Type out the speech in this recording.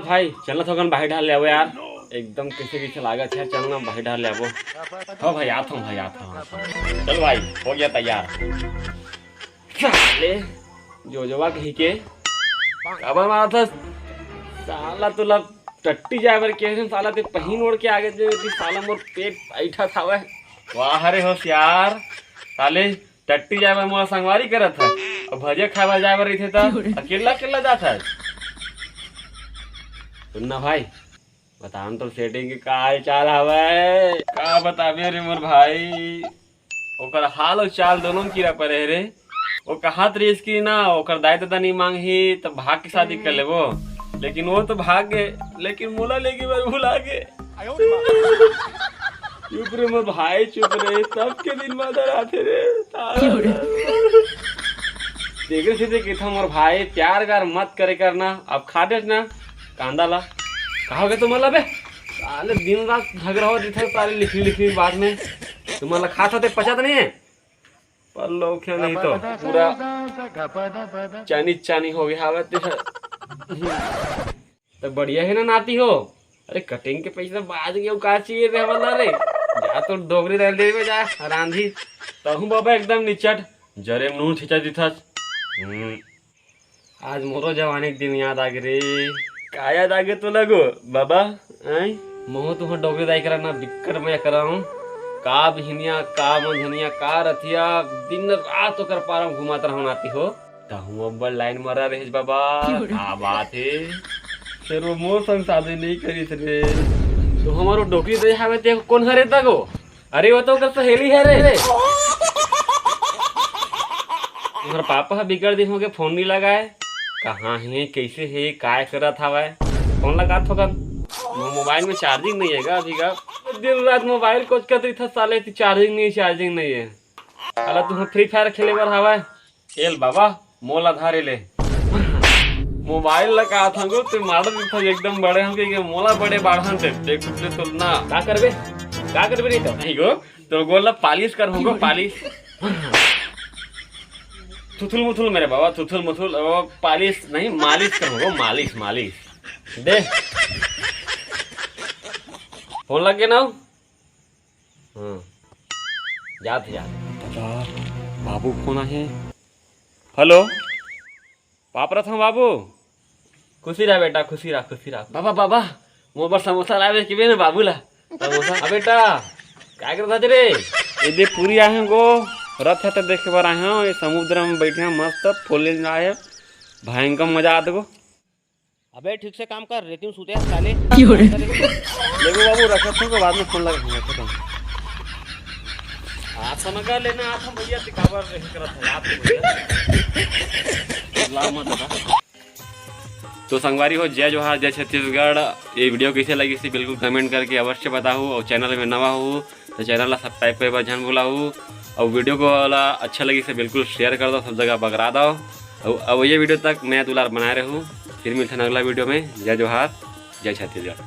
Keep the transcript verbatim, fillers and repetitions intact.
भाई, चल ना थोकन बाहिर डाहर ले आबो यार, एकदम कइसे कइसे लागत हे, चल ना बाहिर डाहर ले आबो। हाँ भाई, आत हूँ भाई, आत हूँ, आत हूँ। चल भाई, हो गया तैयार। साले, जोजवा कही के, काबर मारत हस? साला तोला टट्टी जाए बर कहे रहेन, साला ते पहिन ओढ़ के आगे जे, साला मोर पेट अइठत हवय। वाह रे होशियार, साले टट्टी जाए बर मोला संगवारी करत हस, अउ भजिया खाए बर जाए बर रहिथे त अकेल्ला अकेल्ला जात हस। सुन ना भाई, बता न तोर setting के का हाल चाल हवय? का बताबे रे मोर भाई, ओकर हाल अउ चाल दोनों म कीरा परे हे रे। वो कहत रहिस कि ना, ओकर दाई ददा नइ मांगही त भाग के शादी कर लेबो, लेकिन वो तो भाग गे, लेकिन मोला लेगे बर भुला गे। चुप रे मोर भाई, चुप रे, सबके दिन बादर आथे रे। तेकरे सेती कहिथंव मोर भाई, प्यार व्यार मत करे कर ना। अब खा देस ना कांदा ला। का हो गे तुमन ला बे? साले दिन रात झगड़ा होत रहिथे साले लिखी लिखी बात में। तुमन ला खात होते पचत नहीं है, पर लोग क्या नहीं तो पूरा चानी चानी हो गया हवे ते। तो बढ़िया है ना नाती हो। अरे कटिंग के पैसा बाज गया, का चाहिए रे वाला रे? जा तो डोकरी डाल दे जा रांधी। तहूँ बाबा एकदम निचट, जरे में नून छिंचा दिथस। हम्म। आज मोरो जवानी के दिन याद आ गे रे। का याद आ गे तोला गो बाबा? आय, मोहो तुहर डोकरी दाई करा ना बिक्कट मजा करंव। का बिहनिया, का मंझनिया, का रतिया, दिन रात ओकर पारा म घुमात रहंव नाती हो। तहूँ अब्बड़ लाइन मरा रहिस बाबा। का बात हे? फेर वो मोर संग शादी नइ करिस रे। तो हमर वो डोकरी दे हवे ते कोन हरे तगो? अरे वो तो ओकर सहेली हे रे। ओकर पापा ह बिकट दिन होगे फोन नइ लगाए। कहाँ हे, कइसे हे, काय करत हवय? फोन लगा थोकन। मोर मोबाइल में चार्जिंग नइ हे गा अभी गा। दिन रात मोबाइल कोचकत रहिथस साले, ती चार्जिंग नइ हे, चार्जिंग नइ हे। साला तुहर फ्री फायर खेले बर हवय। खेल बाबा, मोला धारे ले। मोबाइल ला का थंगो ते मार देथस एकदम बड़े हम के मोला बड़े बाढ़न ते देख कुछ तो ना। का करबे? का करबे नहीं तो? नहीं गो, तो गोल ला पालिश कर होगो पालिश। थुथुल मुथुल मेरे बाबा, थुथुल मुथुल, ओ, पालिश नहीं, मालिश कर होगो, मालिश, मालिश। दे। फोन लग गया ना? हाँ। जात हे, जात हे। दादा, बाबू फोन आहे। हेलो, पाप रथम बाबू। खुशी रह बेटा, खुशी रह, खुशी रह। बाबा, बाबा, मोर बर समोसा लावे कि बे ना बाबू ला। समोसा। हाँ बेटा, काय करत हस रे? ये दे पूरी आहे गो, रथ यात्रा देखे बर आहे हंव, ये समुद्र में बैठे हंव मस्त, फुल enjoy हे, भयंकर मजा आत गो। अबे ठीक से काम कर, रेती में सूते हैं साले। क्यों रे? लेगो बाबू, रखत हंव, बाद में फोन लगा, रखत हंव। आ, समझ लेना, आप हम भैया से काबर रहे करत है, आप तो भैया। लाओ मत बता। तो संगवारी हो, जय जोहार, जय छत्तीसगढ़। ये वीडियो कइसे लगिस बिल्कुल comment करके अवश्य बताहू, अउ channel में नवा हो तो channel ला subscribe करे बर झन भुलाहू, अउ वीडियो को वाला अच्छा लगिस बिल्कुल share कर दव, सब जगह बगरा दव। अउ, अउ ये वीडियो तक मया दुलार बनाए रहू। फिर मिलथन अगला वीडियो में। जय जोहार, जय छत्तीसगढ़।